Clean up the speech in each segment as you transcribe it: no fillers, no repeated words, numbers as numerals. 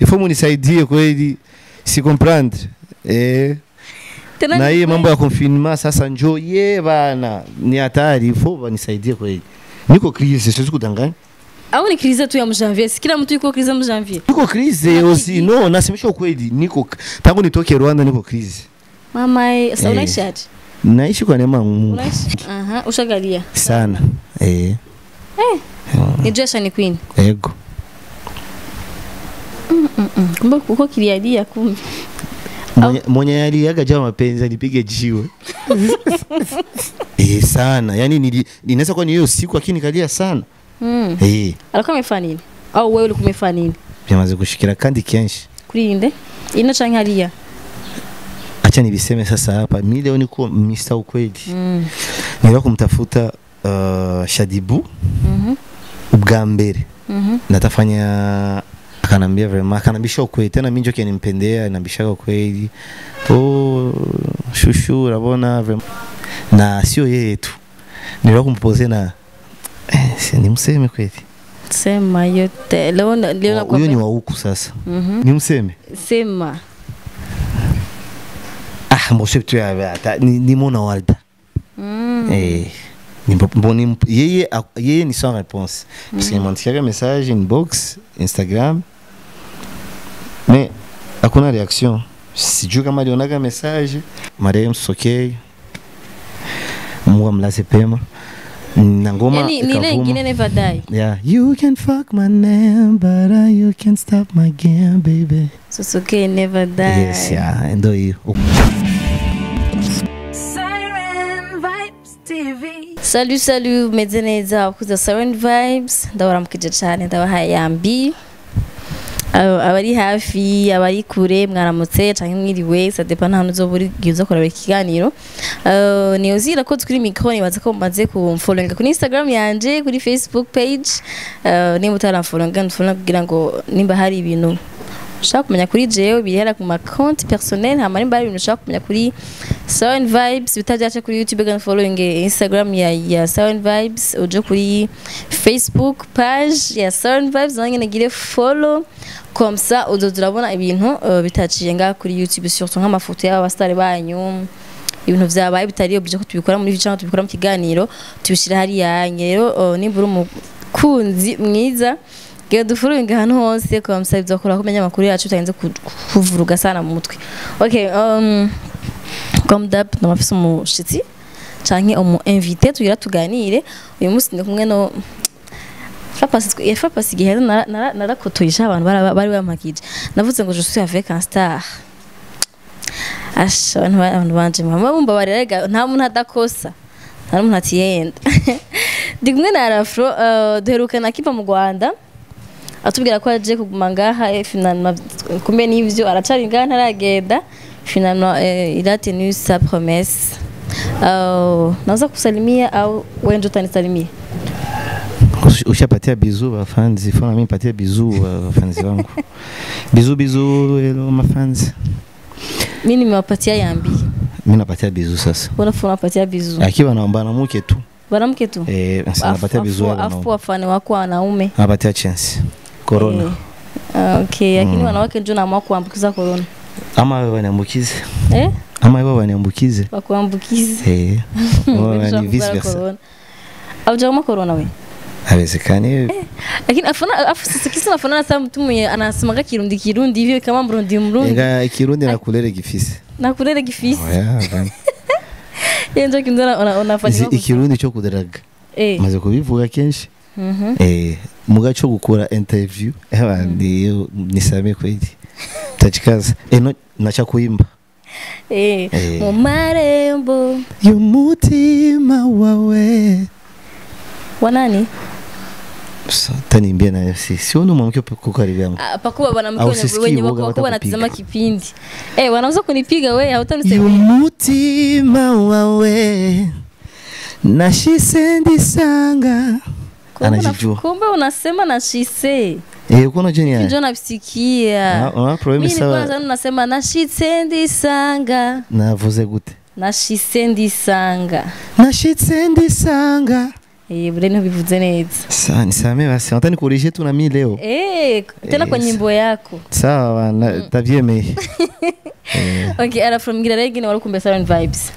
Il faut munisaidie kweli, si comprendre. Eh. Tena na hii mambo ya confinement sasa njoo ye bana ni hatari, il faut wanisaidie kweli. Niko crise, siwezi kudanganya. Au ni crise tu ya mjanvier, si kila mtu yuko crise mjanvier. Niko crise aussi, no, nasemesha ukweli, niko tangu nitoke Rwanda niko crise. Mama, sasa unaishi aje? Naishi kwa neema ya Mungu. Unaishi? Aha, ushagalia. Sana. Eh. Eh. Ni Joshua ni Queen. Ego. Kumbe uko kiliadia kumbe. Mwenye aliaga jamaa mapenzi alipige jiwe. Eh sana. Yaani inaweza kuwa ni hiyo siku lakini nikalia sana. Eh. Alikuwa amefanya nini? Au wewe ulikuwa umefanya nini? Byamaze gushikira kandi kenshi. Kuri inde? Ino canke hariya? Acha nibiseme sasa hapa. Mimi leo niko Mr. Ukweli. Nilikuwa kumtafuta Shadibu. Ubwa mbere. Natafanya akanambia vraiment akanambisha ukweli tena mimi njoke nimpendea nambisha ukweli. Oh shushu urabona vraiment na sio yeye tu. Nilikuwa kumpoze na nimseme kweli. Sema yote. Leo leo huyo ni wa huku sasa. Nimseme. Sema. Ah mbose tu ya ni mona walda. Eh ni yeye yeye ni sans réponse parce qu'il m'a envoyé un message inbox Instagram mais hakuna réaction. Sijui kama alionaga message. Mariam Sokei Mungu amlaze pema. Na ngoma yani ni ile ingine never die. Yeah, you can fuck my name but you can't stop my game baby. So Sokei never die. Yes, yeah, ndio hiyo. Salut salut meze neza abakuza Siren Vibes ndabaramukije cyane ndabahaye yambi abari hafi abari kure mwaramutse canke mwiriwe ça dépend ahantu uzoburi giuza kuraba ikiganiro. Ni uzira ko kuri micro nibaza ko mumaze kumfollowinga kuri Instagram yanje kuri Facebook page. Nimba utaramfollowinga ndfollowinga kugira ngo nimba hari ibintu ushaka kumenya kuri jewe birihera ku ma compte personnel hama nimba hari ibintu ushaka kumenya kuri Siren Vibes bitajyaje kuri YouTube gan following Instagram ya Siren Vibes uje kuri Facebook page ya Siren Vibes nange nagire follow comme ça uzozurabona ibintu bitaciye nga kuri YouTube surtout nk'amafoto y'abastari banyu ibintu vyabaye bitari obje ko tubikora muri video tubikora mu kiganiro tubishira hari yanye rero nimba uri umukunzi mwiza genda dufollowing ahantu hose comme ça bizakora kumenya amakuru yacu utagenze kuvuruga sana mu mutwe. Okay, comme d'hab ndamafise umushitsi canke umu invité tugira tuganire. Uyu munsi ndi kumwe no Frapasi igihe narakotoyisha abantu bari bampakije navuze ngo je suis avec un star. Asha abantu banje mama bumva barerega nta muntu adakosa nta muntu atiyenda. Ndi kumwe na Arafro duherukana kipa mu Rwanda atubwira ko aje kuguma ngaha finalement kumbe n'ivyo aracari ngaha ntaragenda. Finalement il a tenu sa promesse. Naweza kusalimia au wewe ndio utanisalimia? Ushapatia bizu wafanzi, fana mimi nipatie bizu wafanzi wangu. Bizu bizu hello mafanzi. Mimi nimewapatia yambi. Mimi napatia bizu sasa. Mbona funa napatia bizu? Akiwa naomba na mke tu. Bana mke tu? Eh, napatia bizu wao. Afu wafane wako wanaume. Napatia chance. Corona. Okay, lakini wanawake ndio naamua kuambukiza corona. Ama wewe waniambukize. Eh? Ama wewe waniambukize. Wakuambukize. Eh. Wao ni vice versa. Au jamaa corona wewe? Haiwezekani. Lakini afana afu sasa kisa nafanana sana mtu mwenye anasemaga Kirundi Kirundi hivyo kama Mrundi Mrundi. Ega Kirundi na kulere gifisi. Na kulere gifisi. Oya, bana. Yeye ndio kinzana unafanya Ikirundi cyo kudaraga. Eh. Maze kubivuga kenshi. Eh, muga cyo gukora interview abandi nisame kweli. Tachikaza. Eh no nacha kuimba. Eh, mu marembo y'umutima wawe. Wanani? Tanimbia na si sioni mwanamke kukaribia yangu. Pakuwa mwanamke wenye wako wanatazama kipindi. Eh, wanaweza kunipiga wewe hautanisemea. Y'umutima wawe nashisendi sanga. Anajijua. Kumbe unasema nashise. Eh, uko na jeni. Ndio nabisikia. Ah, problème sawa. Mimi nilikuwa nasema nashisendi sanga. Navuze gute? Nashisendi sanga. Nashisendi sanga. Bure niho bivuze neza. Sawa, nisamee basi. Nataka nikuulize tu na mimi leo. Tena kwa nyimbo yako. Sawa, tavyemeye. Okay, R-Flow mbwira rero ingene wari ukumbuye Siren Vibes.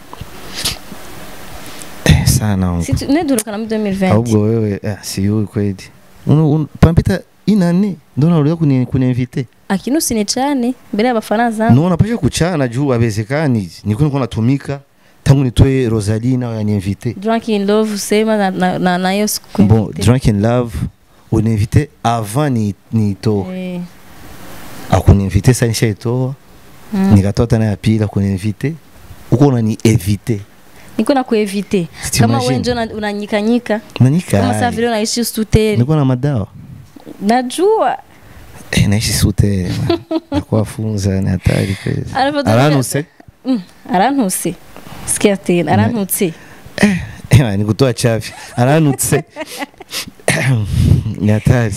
Sana. Si nedurukana mu 2020. Ahubwo wewe siyuwi kweli. Pampita inane ndo narudia kuniinvite. Akini usinichane mbele ya bafana zangu. No, napasha kuchana juu abezekani. Niko natumika tangu nitoe Rosalina yaniinvite. Drunk in Love usema na nayo siku. Bon, Drunk in Love uniinvite avant nitoe. Akuniinvite sasa nishaitoa. Nikatoa tena ya pili akuniinvite. Uko unani evite. Niko na kuevite. Kama wewe ndio unanyikanyika. Nanyika. Kama sasa vile unaishi suteri. Niko na madawa. Najua. Naishi suteri. Nakuwafunza ni hatari kweli. Aranuse. Aranuse. Sikia tena aranutse. Ni kutoa chafi. Aranutse. Ni hatari.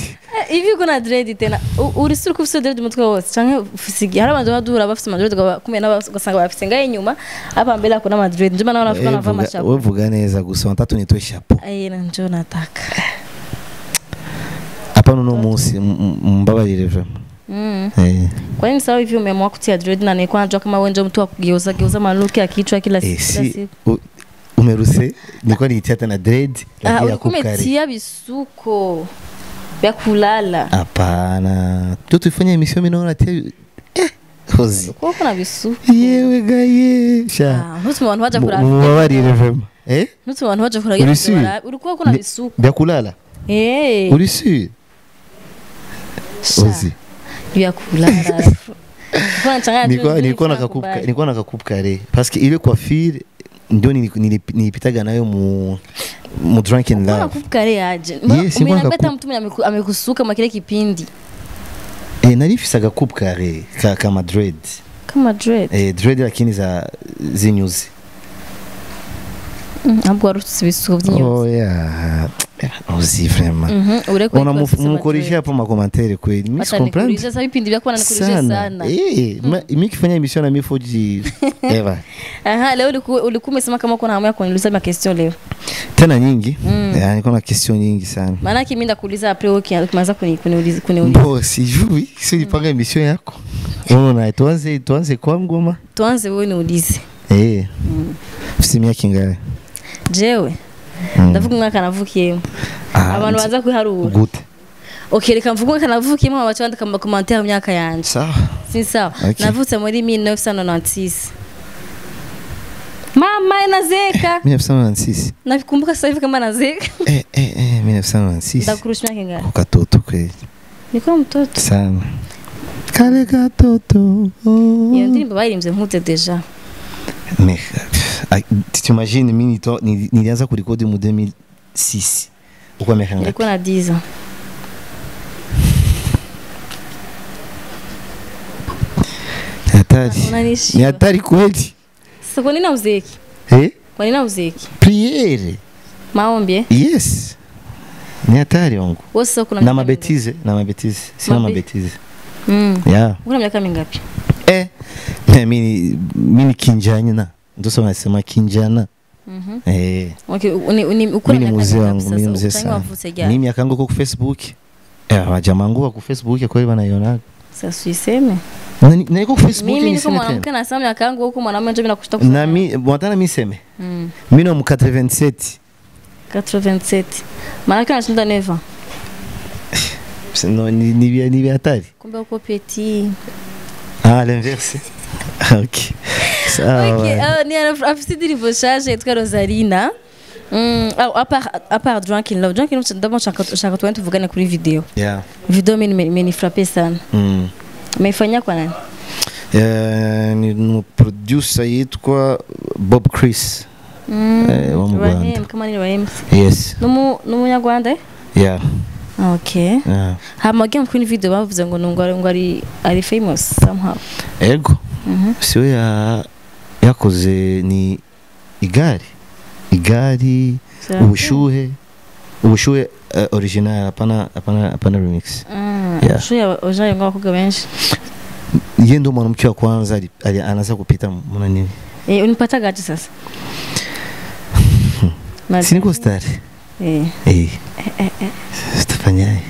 Hivi kuna dread tena. Urisuru kufise dread umutwe wose canke ufise hari abantu badura bafise ama dread kumwe n'abasanga bafise ngaye inyuma hapa mbele kuna ama dread njuma naona afika navaa mashapo. Wewe vuga neza gusa natatu nitoe chapeau. Njo nataka. Hapana no munsi mbabarire vraiment. Kwa nini sawa hivi umeamua kutia dread na nilikuwa najua kama wewe ndio mtu wa kugeuza geuza maluki ya kichwa kila siku. Umeruse nilikuwa niitia tena dread lakini ya kukari. Umetia bisuko vya kulala. Hapana. Tu tufanye emission mimi naona tia hozi. Kwa kuna bisuko. Yewe gaye. Sha. Ntutume abantu baje kuraba. Mubabarire vraiment. Ntutume abantu baje kuraba. Ulikuwa kuna bisuko. Vya kulala. Urisi. Ozi. Vya kulala. Nilikuwa na kakup kare parce que ile coiffure ndio nilipitaga nayo mu Drunk in Love. Kakup kare aje. Umeniambia mtu amekusuka makile kipindi. Nalifisa kakup kare kama dread. Kama dread. Dread lakini za zinyuzi. Hapo harusi bisuko vyinyuzi. Oh yeah. Ozi vraiment. On a mkorishia hapo ma commentaire kweli. Mimi comprendre. Sasa vipindi vyako wananikorishia sana. Mimi kifanya emission na mimi foji Eva. Aha, leo ulikuwa umesema kama kuna hamu ya kuniuliza ma question leo. Tena nyingi. Yaani kuna question nyingi sana. Maana yake mimi ndakuuliza après wewe ukianza kuniuliza. Bon, sijui, si ulipanga emission yako. Unaona tuanze kwa ngoma. Tuanze wewe niulize. Usimia kingawe. Jewe. Ndavuga umwaka navukiyemo. Abantu baza kwiharura. Gute? Okay, reka mvuge umwaka navukiyemo abacu bandika mu commentaire imyaka yanje. Sawa. Si sawa. Okay. Navutse muri 1996. Mama inazeka. 1996. Nakumbuka sasa hivi kama nazeka. 1996. Ndakurusha myaka ingapi? Katoto kweli. Niko mtoto. Sana. Kale katoto. Iyo ndirimbo bayirimbye nkuze deja. Mais tu t'imagines mimi nilianza kurekodi mu 2006. Uko miaka ngapi? Nilikuwa na 10 ans. Hatari. Ni hatari kweli. Sasa kwa nini uzeki? Kwa nini uzeki? Priere. Maombi? Yes. Ni hatari wangu. Wewe sasa kuna na mabetize, Sina mabetize. Yeah. Una miaka mingapi? Mimi kinjana. Ndio sababu nasema kinjana. Okay, uko na miaka wangu, mimi mzee sana. Mimi miaka yangu kwa Facebook. Wajamaa wangu kwa Facebook kweli wanaiona. Sasa usiseme. Na niko kwa Facebook mimi niko mwanamke na sema miaka yangu huko mwanamume ndio mimi nakushta. Na mimi mwatana mimi seme. Mimi no 87. 87. Maana kana shinda neva. No ni hatari. Kumbe uko petit. Ah, l'inverse. Okay. Okay, ni afisi ndirimbo shasha yitwa Rosalina. À part Drunk in Love. Drunk in Love d'abord shaka tuende tuvugane kuri video. Yeah. Video mimi frappe sana. Umeifanyia kwa nani? Ni producer yitwa Bob Chris. Wa mu Rwanda. Kama ni wa MC. Yes. N'umunyarwanda? Yeah. Okay. Yeah. Hama game kuri video bavuze ngo ngo ari famous somehow. Ego. Siwe yakoze ni igari. Igari ubushuhe original hapana remix. Yeah. Ubushuhe original ngo bakobwa benshi. Yeye ndo mwanamke wa kwanza anaanza kupita mwana nini? Unipata gaje sasa? Si niko star. Eh. Sitafanyaje?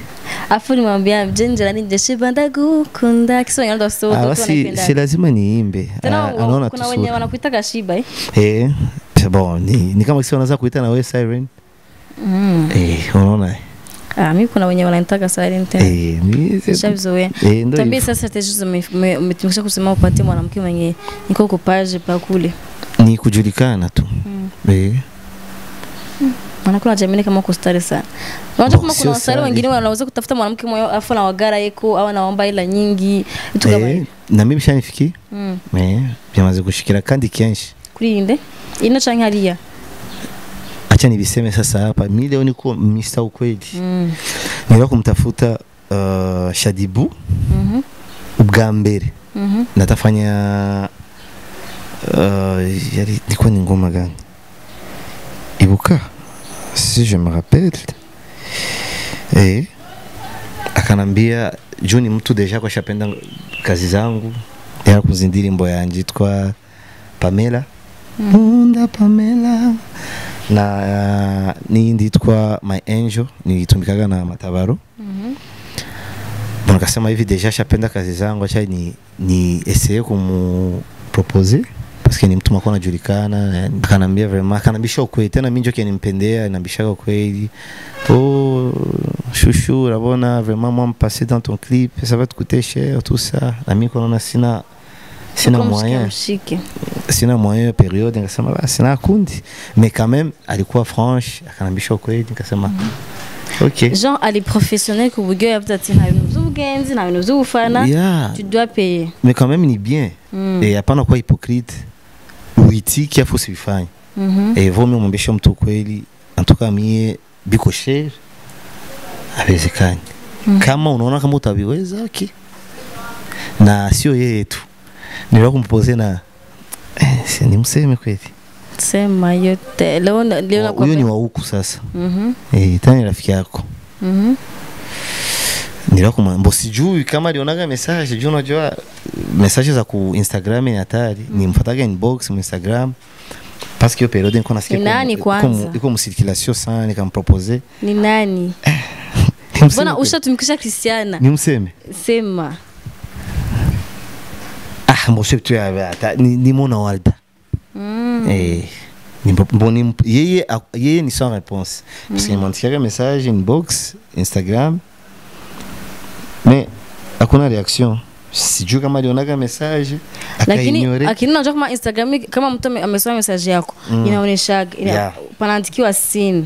Afu nimwambia mjenje nani Shiba ndagukunda Kiswahili ndo sio Ah, si lazima niimbe. Anaona tu. Kuna wenye wanakuita Shiba eh? Eh, bon, ni kama kisi wanaweza kuita na wewe Siren. Unaona? Ah, mimi kuna wenye wananitaka Siren tena. Ni Shabizoea. Ndio. Tambie sasa tatizo umetumikisha kusema upate mwanamke mwenye niko kwa page pa kule. Ni kujulikana tu. Maana kuna jamii kama uko stari sana. Unajua kama kuna wasanii wengine wanaweza kutafuta mwanamke mmoja afu na wagara yeko au anaomba ila nyingi vitu kama hivyo. Na mimi bishanifikiye. Byamaze gushikira kandi kenshi. Kuri inde? Ino canke hariya? Acha nibiseme sasa hapa. Mimi leo niko Mr. Ukweli. Nilikuwa kumtafuta Shadibu. Ubwa mbere. Natafanya yari niko ni ngoma gani? Ibuka. Si je me rappelle. Akanambia juu ni mtu deja kwa shapenda kazi zangu. Yarakunze indirimbo yanje yitwa Pamela. Munda Pamela. Na n'iyindi yitwa My Angel nitumikaga na Matabaro. Bon, akasema hivi deja shapenda kazi zangu acha ni essayer kumproposer parce que ni mtu mko anajulikana. Akanambia vraiment, akanambisha ukweli tena mimi ndio kinimpendea, anambisha ukweli. Oh chouchou, rabona vraiment moi me passer dans ton clip, ça va te coûter cher tout ça. Na mimi kona sina moyen. Sina moyen période nikasema basi na kundi. Mais quand même alikuwa franche, akanambisha ukweli nikasema OK. Jean ali professionnel ku buryo yavuze ati nta bintu by'ubugenzi, nta bintu by'ubufana, tu dois payer. Mais quand même ni bien. Et hapana kwa hypocrite. Uitiki afu usifanye. Vaut mieux mwambishe mtu ukweli. En tout cas mie biko cher. Haiwezekani. Kama unaona kama utaviweza okay. Na sio yeye tu. Nilikuwa kumpoze na ni mseme kweli. Sema yote. Leo leo kwa huyo ni wa huku sasa. Tani rafiki yako. Nilikuwa kumwambia sijui kama alionaga message, juu unajua message za ku Instagram ni hatari. Nimfuataga inbox mu Instagram. Parce que période niko nasikia iko mu circulation sana nikamproposer. Ni nani? Bwana ushatumikisha Christiana. Ni mseme. Sema. Ah, mbose tu ya ni Mona Walda. Ni yeye ni sans réponse parce qu'il m'a envoyé un message inbox Instagram mais hakuna reaction. Sijui kama alionaga message akaignore. Lakini unajua kama Instagram kama mtu amesoma message yako inaonyesha panaandikiwa scene.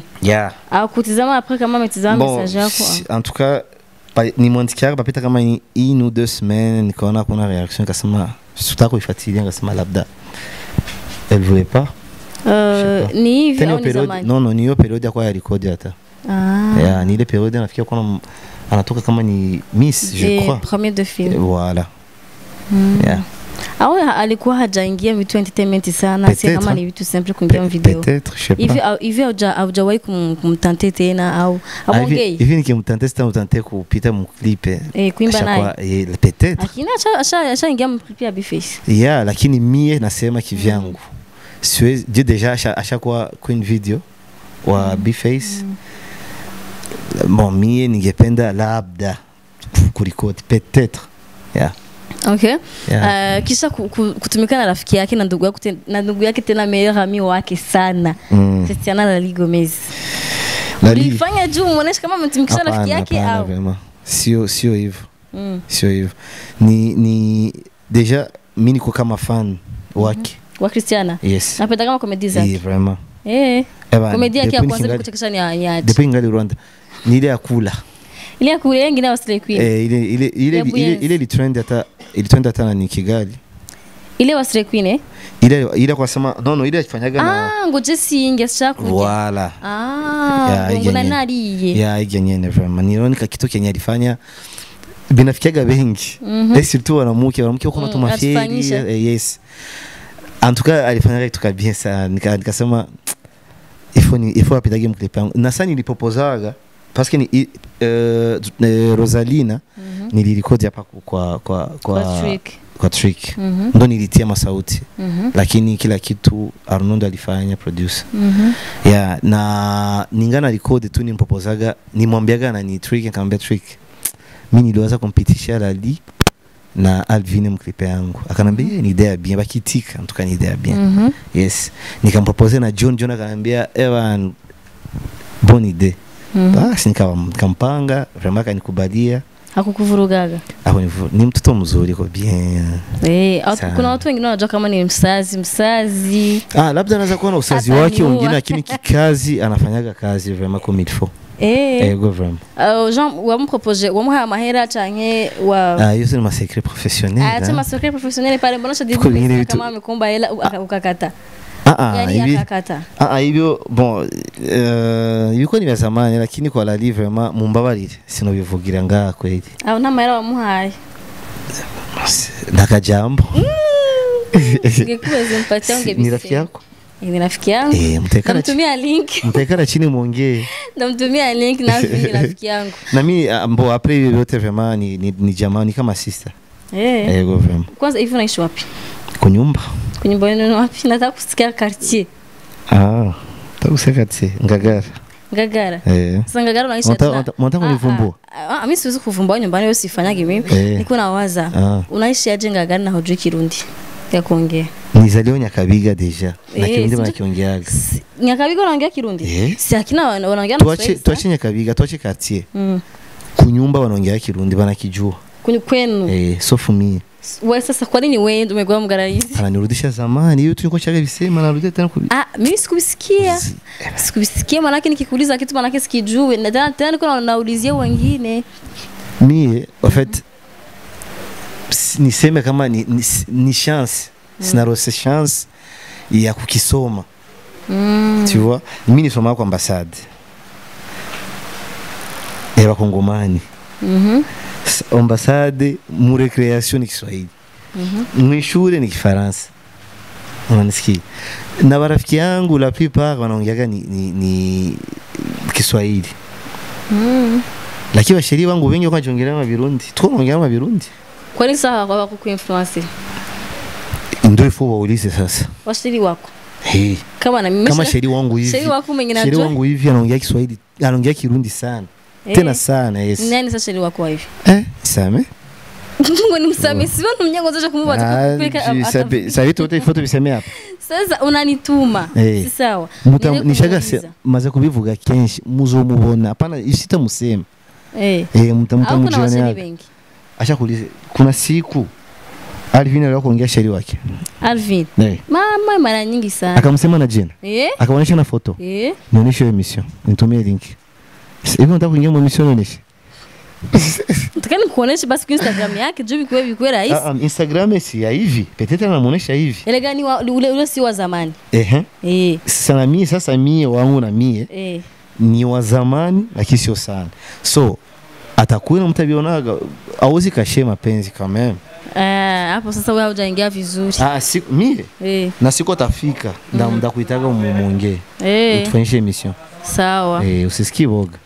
Au kutizama après kama ametizama message yako. En tout cas nimwandikia papita kama une ou deux semaines nikaona kuna reaction nikasema sitaki kuifuatilia, nikasema labda elle voulait pas. Ni hivi au ni zamani? Non, ni hiyo period ya kwa ya record hata. Ni ile period nafikia kuna anatoka kama ni Miss je crois. Premier de film. Voilà. Au alikuwa hajaingia vitu entertainment sana, si kama ni vitu simple kuingia video. Peut-être, je sais pas. Hivi haujawahi kumtante tena au ongei? Hivi nikimtante sitamtante kupita mu clip. Kuimba naye. Peut-être. Lakini ashaingia mu clip ya Bface. Yeah, lakini mie nasema kivyangu. Siwezi deja ashakuwa queen video wa Bface. Bon, mie ningependa labda kurekodi peut-être. Yeah. Okay. Kisha kutumika na rafiki yake na ndugu yake na ndugu yake tena meilleur ami wake sana. Christiana Lali Gomez. Ulifanya juu muoneshe kama mtumikisha rafiki yake au? Sio hivyo. Sio hivyo. Ni deja mimi niko kama fan wake. Wa Christiana? Yes. Napenda kama comedy zake. Oui, vraiment. Comedy yake ya kwanza kuchekesha ni ya Depuis ngali Rwanda. Ni ile ya kula. Ile ya kula nyingine wasile queen. Ile ile trend hata ni Kigali. Ile wasile queen eh? Ile kwa sema no ile ifanyaga na ngoje singe sha kuja. Voilà. Ngona nariye. Ya igenye vraiment. Nironika kitu kenye alifanya binafikiaga bengi. Et surtout wanamuke wako na tumafieri. Yes. En tout cas alifanya kitu kabisa sana. Nikasema ifo apitage mclip yangu. Na sasa nilipopozaga parce que ni Rosalina nilirekodi hapa kwa kwa Trick. Ndo nilitia masauti. Lakini kila kitu Arnold alifanya producer. Yeah, na ningana record tu nimpopozaga, nimwambiaga na ni Trick, nikamwambia Trick, mimi niliweza kumpitisha Lali na Alvin mklipe yangu. Akanambia ni idea bien, bakitika mtuka ni idea bien. Yes. Nikampropose na John, John akanambia Evan bonne idée. Basi nikampanga, vraiment akanikubalia. Hakukuvurugaga? Ni mtoto mzuri kwa bien. Kuna watu wengine wanajua kama ni msazi. Ah, labda anaweza kuwa na usazi wake wengine, lakini kikazi anafanyaga kazi vraiment comme il faut. Go vraiment. Jean wampropose wamuha amahera canke wa Ah, hiyo ni ma secret professionnel. Ah, tu ma secret professionnel pale mbona shadi kama amekomba hela ukakata. Yani akakata. Hivyo bon yuko ni vya zamani, lakini kwa Lali vraiment mumbabarire sinobivugira ngaha kweli. Ah, una mahera wamuhaye. Ndakajambo. Ngekuweza mpatia ungebise. Ni rafiki yako? Ni rafiki yangu. Namtumia link. Mtekana chini muongee. Namtumia link na ni rafiki yangu. Na mimi mbo après yote vraiment ni jamaa, ni kama sister. Go vraiment. Kwanza hivi unaishi wapi? Kwa nyumba. Kwa nyumba yenu wapi? Nataka kusikia quartier. Ah, nataka kusikia quartier Ngagara. Ngagara. Sasa Ngagara unaishi tena. Unataka kunivumbua? Mimi siwezi kuvumbua nyumbani, wewe usifanyage mimi. Niko nawaza. Unaishi aje Ngagara na hujui Kirundi ya kuongea? Nizaliwa Nyakabiga deja. Na Kirundi wanakiongeaga. Nyakabiga wanaongea Kirundi? Si akina wanaongea na Kiswahili. Tuache Nyakabiga, tuache quartier. Kunyumba wanaongea Kirundi wanakijua. Kwenu. Sauf mimi. Wewe sasa kwa nini wewe ndio umekuwa mgaraizi? Ananirudisha zamani. Hiyo tulikuwa chaga visema narudia tena mimi sikubisikia. Sikubisikia maana yake nikikuuliza kitu maana yake sikijui. Na tena niko naulizia wengine. Mimi en fait niseme kama ni chance. Sina rose chance ya kukisoma. Tu vois, mimi nisoma kwa ambassade ya Wakongomani. Ambassade mu recreation ni Kiswahili. Mwishule ni Kifaransa. Unanisikia? Na marafiki yangu la plupart wanaongeaga ni Kiswahili. Lakini washiri wangu wengi wanaongelea Mabirundi. Tuko naongea Mabirundi. Kwa nini sasa hawakukuinfluence? Ndio ifo waulize sasa. Washiri wako. Hey. Kama na mimi kama sheri wangu hivi. Sheri wako mwingine anajua. Sheri wangu hivi anaongea Kiswahili, anaongea Kirundi sana. Tena sana, yes. Nani sasa sheri wako hivi? Same. Mungu nimsame, sio mnyango zote kumupa tukupeka. Sabe tote ifoto biseme hapa. Sasa unanituma. Si sawa. Nishaga maze kubivuga kenshi muzomubona. Hapana isita museme. Mtamjiona. Acha kuulize kuna siku Alvin alikuwa kuongea sheri wake. Alvin. Mama mara nyingi sana. Akamsema na jina. Akaonyesha na foto. Nionyeshe hiyo mission. Nitumie link. Hivi unataka kuingia mu mission nionyeshe? Nataka nikuoneshe basi kwa Instagram yake juu bikuwe rahisi. Instagram si ya hivi. Petete anamuonesha hivi. Ile gani ule si wa zamani. Sana mimi sasa mimi wangu na mie. Ni wa zamani lakini sio sana. So atakuwa mtabionaga hauwezi kashe mapenzi kama mimi. Hapo sasa wewe hujaingia vizuri. Siku mie? Na siku atafika ndakuitaga muongee. Utufanyishe mission. Sawa. Usisikie boga.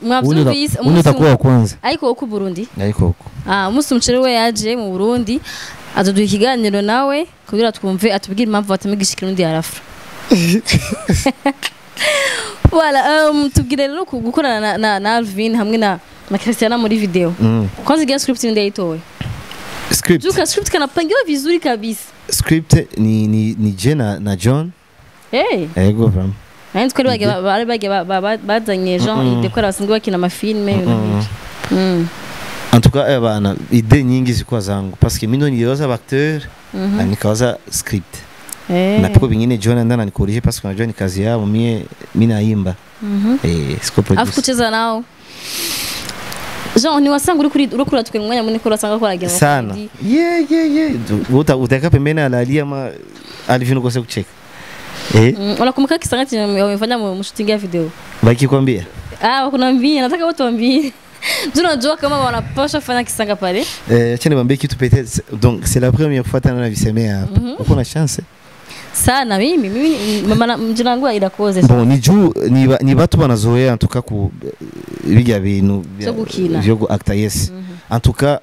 Utakuwa wa kwanza. Haiko huko Burundi? Haiko huko. Musi mcherewe yaje mu Burundi azoduha ikiganiro nawe kugira twumve atubwire impamvu batamigisha Kirundi harafu. Voilà, tubwire rero gukorana na Alvin hamwe na Christiana muri video. Kwanza igiye script ndio itowe. Script. Juka script kanapangiwa vizuri kabisa. Script ni Jena na John. Ego vraiment. Na nzi kwari bage bazanye Jean idekora basanzwe bakina amafilme ibintu. En tout cas bana idée nyingi zikuwa zangu parce que mimi ndo niliwaza acteur na nikawaza script. Na piko vingine John ndana nikorije parce que unajua ni kazi yao mimi naimba. Siko producer. Afu kucheza nao. Jean ni wasangu uri kuri tukwe mwanya munini ko wasanga ko aragira sana. Yeah. Utaka pembeni alalia ama Alvin ukose kucheka. Unakumbuka kisangati wamefanya mshooting ya video? Bakikwambia? Wakunambia, nataka watu waambie. Tunajua kama wanapaswa fanya kisanga pale. Acha niwaambie kitu peut-être. Donc c'est la première fois tena navisemea hapa. Uko na chance? Sana mimi mama mjina wangu irakoze. Bon ni juu ni watu wanazoea en tout cas ku bijya bintu vyo ku actor yes. En tout cas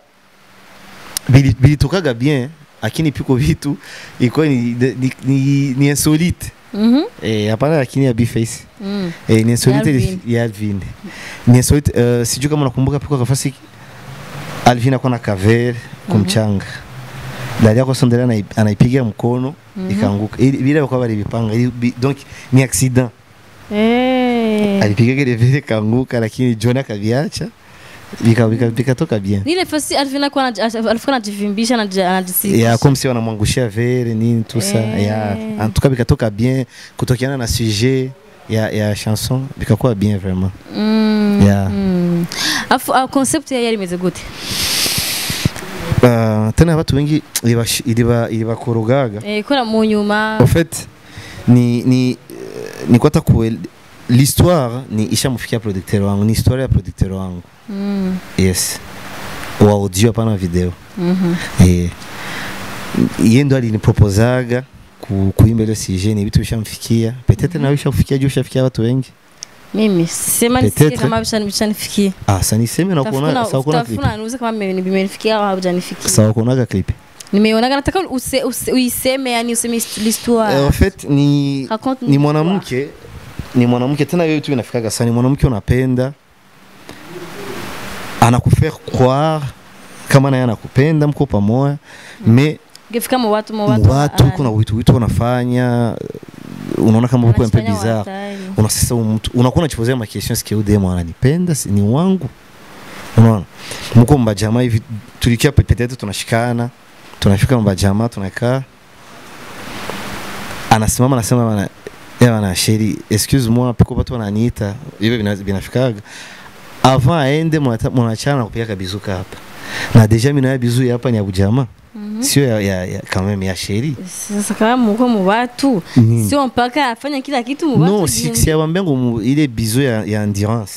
bilitokaga bien Lakini piko vitu ilikuwa ni insolite. Eh, hapana lakini ya B-Face. Eh, ni insolite ya Alvin. Ni insolite, sijui kama unakumbuka piko kafasi Alvin akona kaver kumchanga. Dada yako Sondela anaipiga mkono ikaanguka. Bila kwa bali vipanga. Donc ni accident. Alipiga ile vile ikaanguka lakini John akaviacha. Vikatoka bien. Ile fasi Alvin alikuwa anajivimbisha anajisifisha. Ya comme si wanamwangushia vere nini tout ça. Ya en tout cas vikatoka bien kutokiana na sujet ya chanson bikakuwa bien vraiment. Yeah. Afu concept ya yari imeze gute? Tena watu wengi ilibakorogaga. Kora mu nyuma. En fait ni kwata ku l'histoire ni ishamfikia producteur wangu, ni historia ya producteur wangu. Yes. Wa audio hapana video. Yeye ndo aliniproposaga kuimba ile sujet, ni vitu vishamfikia. Peut-être na vishamfikia juu vishafikia watu wengi. Mimi sema nisikie kama vishanifikia. Ah, sasa niseme na kuona sawa kuna clip. Tafuna niuze kama nimenifikia au haujanifikia. Sawa kuonaga clip. Nimeonaga, nataka uiseme, yani useme l'histoire. En fait ni mwanamke, ni mwanamke tena wewe tu inafikaga sana, ni mwanamke unapenda anakufaire croire kama naye anakupenda, mko pamoja, mais ukifika mu watu kuna vitu unafanya unaona kama uko un peu bizarre. Unasasa mtu unakuwa unajipozea ma question, est-ce que udemo ananipenda, ni wangu? Unaona mko mbajamaa hivi tulikia peut-être tunashikana, tunafika mbajamaa tunakaa, anasimama anasema bana bana chérie excuse moi piko watu wananiita hivi binafikaga avant aende mwanachana kupiga bizuka hapa na deja mimi na bizu hapa ni ya bujamaa. Sio ya quand même ya chérie. Sasa kama mko mu watu sio mpaka afanya kila kitu mu watu. Non, si abambengo ile bizu ya endurance.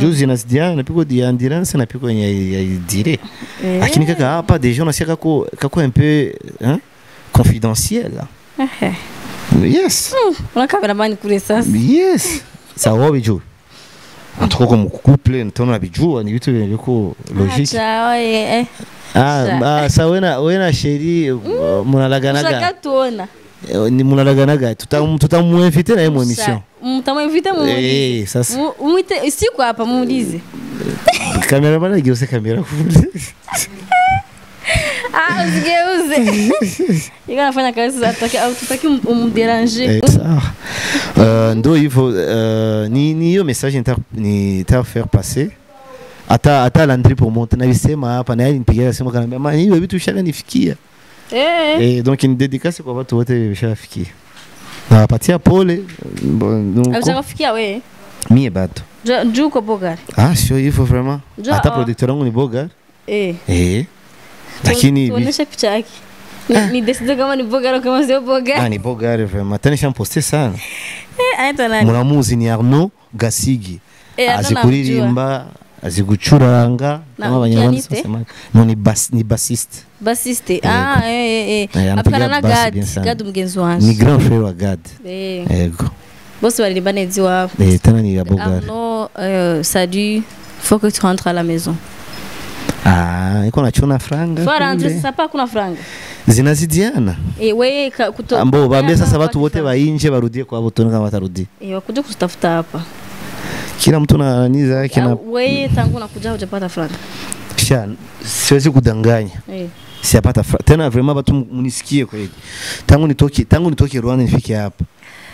Juzi nasidia na piko ya endurance na piko ya dire. Lakini kaka hapa deja unasikia kako un peu hein confidentiel. Yes. Unakaa mani kule sasa. Yes. Sawa bijou. En tout cas comme couple ntona bijou ni vitu viko logique. Ah, sa wena chérie munalaganaga. Tuona. Ni munalaganaga tutamuinvite na yeye mu émission. Mtamuinvite mu. Eh, sasa. Muite siku hapa muulize. Kamera bana geuze kamera kule. Ah, usigeuze. Yeye anafanya kazi za ataki au tutaki umdéranger. Sawa. Ndo hivyo ni hiyo message ni faire passer. Ata Landry pour monter na visema hapa na yeye nipigia simu akaniambia mama hiyo vitu vishanifikia. Donc ni dédicace kwa watu wote vishafikia. Na wapatia pole. Ushafikia wewe? Mie bado. Juu kwa Bogari. Ah, sio hivyo vraiment. Hata producteur wangu ni Bogari. Lakini tuoneshe picha yake. Ni decide kama ni Bogari kama sio Bogari. Ah, ni Bogari vraiment. Tena nishamposte sana. Anaitwa nani? Muramuzi ni Arnaud Gasigi. Azi kuririmba, azi gucuranga kama abanyarwanda basema. No ni ni bassiste. Bassiste. Ah, Apana na Gad, Gad mgenzi wanje. Ni grand frère wa Gad. Yego. Bose baririmba neza iwabo. Tena ni ya Bogari. Arnaud, salut, faut que tu rentres à la maison. Ah, iko nachuna franga. Faut rentrer sasa pa kuna franga. Zinazidiana. Wewe kuto. Ambo baambia sasa watu wote wa nje warudie kwa hapo tuone kama watarudi. Wakuja kutafuta hapa. Kila mtu na nani zake na wewe tangu unakuja hujapata franga. Sha, siwezi kudanganya. Sijapata franga. Tena vraiment watu mnisikie kweli. Tangu nitoke Rwanda nifike hapa.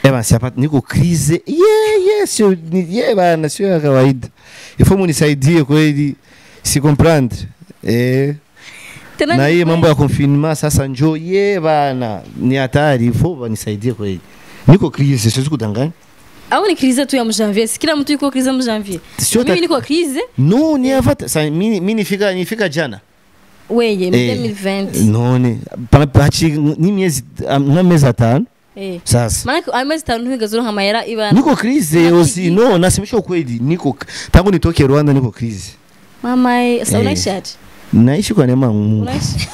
Bana sijapata, niko crise. Sio bana sio ya kawaida. Ifo munisaidie kweli. Si comprendre. Na hii mambo ya confinement sasa njoo bana ni hatari, ifo wanisaidie kweli. Niko crise, siwezi kudanganya. Au ni crise tu ya mjanvier, kila mtu yuko crise mjanvier. Mimi niko crise? No, ni afata sasa mimi nifika jana. Wewe 2020. No ni hachi ni miezi na miezi tano. Sasa. Maana amezi tano higa hamayera ibana. Niko crise aussi no, nasemesha ukweli niko tangu nitoke Rwanda niko crise. Mama, sasa unaishi aje? Naishi kwa neema ya Mungu. Unaishi?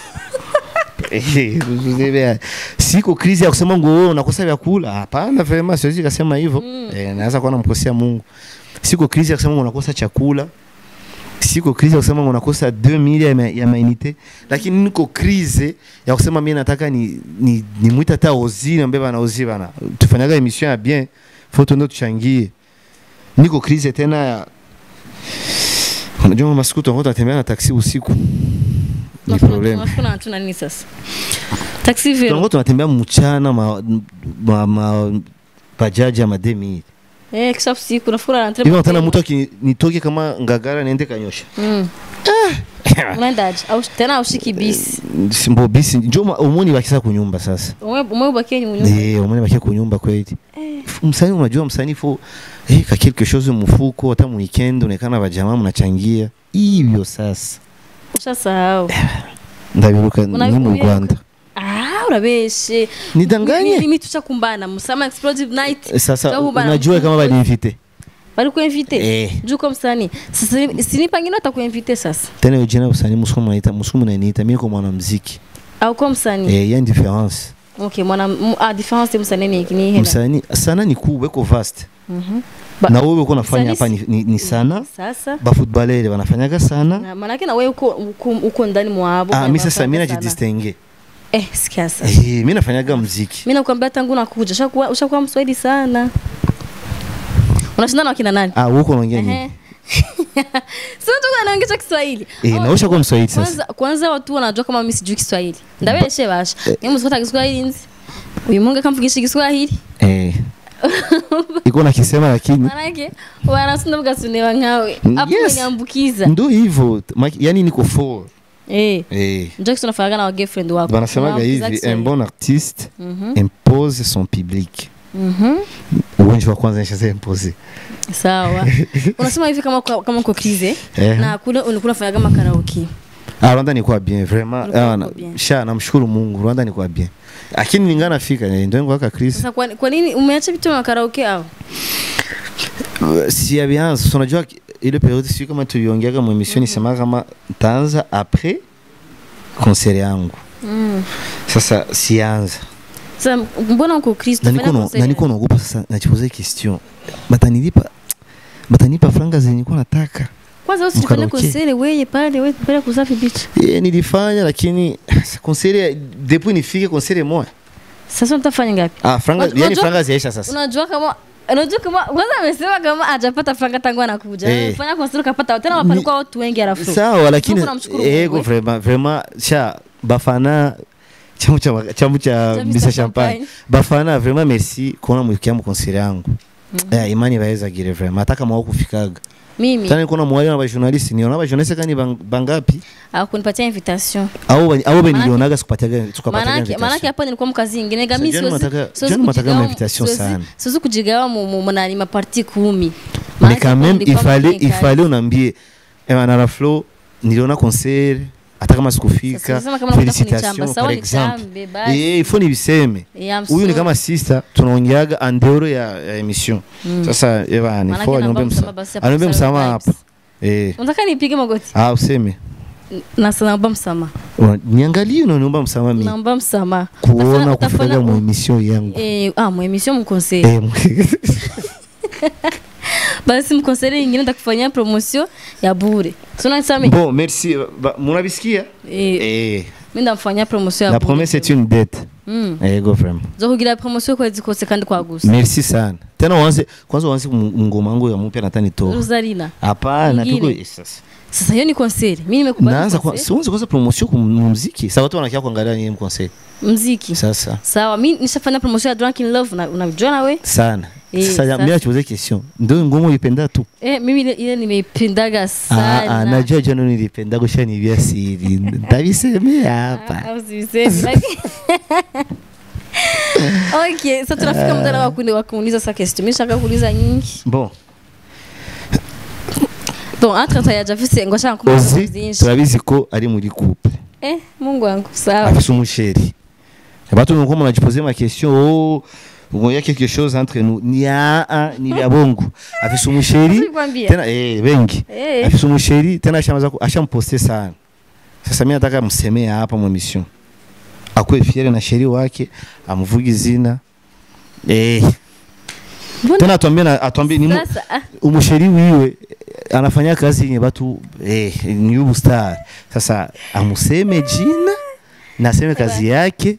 Siko crise ya kusema ngo unakosa vyakula. Hapana, vraiment siwezi kusema hivyo. Naweza kuwa namkosea Mungu. Siko crise ya kusema ngo unakosa chakula. Siko crise ya kusema unakosa 2000 ya mainite, lakini niko crise ya kusema mimi nataka ni nimuita hata Ozi, niambie bana Ozi bana tufanyaga emission ya bien, faut tuende tuchangie. Niko crise tena ya unajua masiku tunatembea na taxi usiku. Ni problem. Kuna tuna nini sasa? Taxi vero. Tunataka tunatembea mchana ma bajaji ya mademi. Kisha usiku nafura na trip. Hivi nataka mtu akinitoke kama Ngagara niende Kanyosha. Unaendaje? Au tena ushiki bisi. Simbo bisi. Njoo umoni bakisa kunyumba sasa. Umwe ubakie nyumba. Umoni bakie kunyumba kweli. Msanii unajua msanii fo ka quelque chose mfuko hata mu weekend unaonekana bajamaa mnachangia. Hivyo sasa. Ushasahau. Ndabibuka ni mu Rwanda. Urabeshe. Nidanganye. Mimi tushakumbana Musama Explosive Night. Sasa unajua kama bali invite. Bali kuinvite. Juu kwa msanii. Sasa sinipangine atakuinvite sasa. Tena ujina usanii musumu naita, musumu naita mimi kwa mwanamuziki. Au kwa msanii. Il y a une différence. Okay, mwana différence msanii ni hela. Msanii sana ni kubwa iko vast. Na wewe uko unafanya hapa ni sana. Sasa ba footballer wanafanyaga sana. Na maana yake na wewe uko ndani mwabo. Mimi sasa mimi najidistingue. Sikia sasa. Mimi nafanyaga muziki. Mimi nakwambia tangu nakuja ushakuwa Mswahili sana. Unashindana na kina nani? Huko unaongea nini? Sio tu anaongea Kiswahili. Na ushakuwa Mswahili sasa. Kwanza watu wanajua kama mimi sijui Kiswahili. Ndabeshe basha. Mimi msikuta Kiswahili nzi. Uyu mungu akamvugisha Kiswahili. Iko na kisema lakini manake wanasunda mkasunewa nkawe. Hapo niambukiza. Ndio hivyo. Yaani niko 4. Ndio kitu unafanyaga na girlfriend wako. Wanasemaga hivi, un bon artiste impose son public. Ugonjwa wa kwanza nishaanza impose. Sawa. Unasema hivi kama uko crise na kule ulikuwa unafanyaga makaraoke. Rwanda ni kwa bien vraiment. Sha namshukuru Mungu Rwanda ni kwa bien. Lakini ningana nafika ndio ngo aka crise. Sasa kwa nini umeacha vitu vya karaoke au? Si bien, unajua ile periode sio kama tuliongeaga mu emission nisema kama taanza après concert yangu. Sasa sianza. Sasa mbona uko Kristo? Na niko naogopa sasa najipoze question. Batanipa franga zenye nilikuwa nataka. Kwanza usifanye concert wewe pale wewe pale kusafi beach. Nilifanya lakini concert depuis nifike concert moja. Sasa utafanya ngapi? Franga yani franga ziaisha sasa. Unajua kama kwanza amesema kama hajapata franga tangu anakuja. Fanya concert kapata tena wapalikuwa watu wengi alafu. Sawa lakini ego vraiment cha bafana chamu cha Mr Champagne. Bafana vraiment merci kuona mwikia mu concert yangu. Imani baweza gire vraiment hata kama hukufikaga. Mimi tena niko na mwali na ba journalist niona ba journalist kani bangapi? Kunipatia invitation. Au benilionaga sikupatiaga invitation. Maana hapo nilikuwa mkazi nyingine gami siwezi sana. Siwezi kujigawa mu na parti 10. Mais quand même il fallait unambie na Flow niliona concert hata kama sikufika. Félicitations par exemple. Il faut nibiseme. Huyu ni kama sister tunaongeaga andoro ya emission. Sasa ni faut aniombe msamaha hapa. Unataka nipige magoti? Useme. Na naomba msamaha. Niangalie unaomba msamaha mimi. Naomba msamaha. Kuona kufika mu emission yangu. Mu emission mkonsei. Basi mkonseri nyingine nitakufanyia promotion ya bure. Sio nisame. Bon, merci. Mnabisikia? Mimi ndamfanyia promotion ya La bure. promesse est une dette. Go vraiment. Zo kugira promotion kwezi kose kandi kwagusa. Merci sana. Tena uanze kwanza uanze ngoma yangu ya mpya natani to. Rosalina. Hapana, tuko sasa. Sasa hiyo ni concert. Mimi nimekubali. Naanza kwa sianze kwanza promotion kwa muziki. Sasa watu wanakia kuangalia nini mconcert. Muziki. Sasa. Sawa, mimi nishafanya promotion ya Drunk in Love na unajua na we? Sana. Sasa mimi nachoze question. Ndio ngoma uipenda tu. Mimi ile nimeipendaga sana. Najua jana nilipenda kushanibia siri. Ndabisemea hapa. Usiseme. Okay, sasa tunafika muda wa kuuliza sasa question. Mimi nataka kuuliza nyingi. Bon. Bon, entre temps yajafise ngo shaka kumbaza byinshi. Turabizi ko ari muri couple. Mungu wangu, sawa. Afise umusheri. Abantu nuko munajiposer ma question, oh, il y a quelque chose entre nous. Ni a ni ya bongo. Afise umusheri. Tena bengi. Afise umusheri tena ashamaza ashamposte sana. Sasa mimi nataka msemee hapa mu mission. Akwe fiere na sheri wake amvuge izina. Tena atuambie atuambie ni umusheri wiwe anafanya kazi yenye watu ni ubu star. Sasa amuseme jina na aseme kazi yake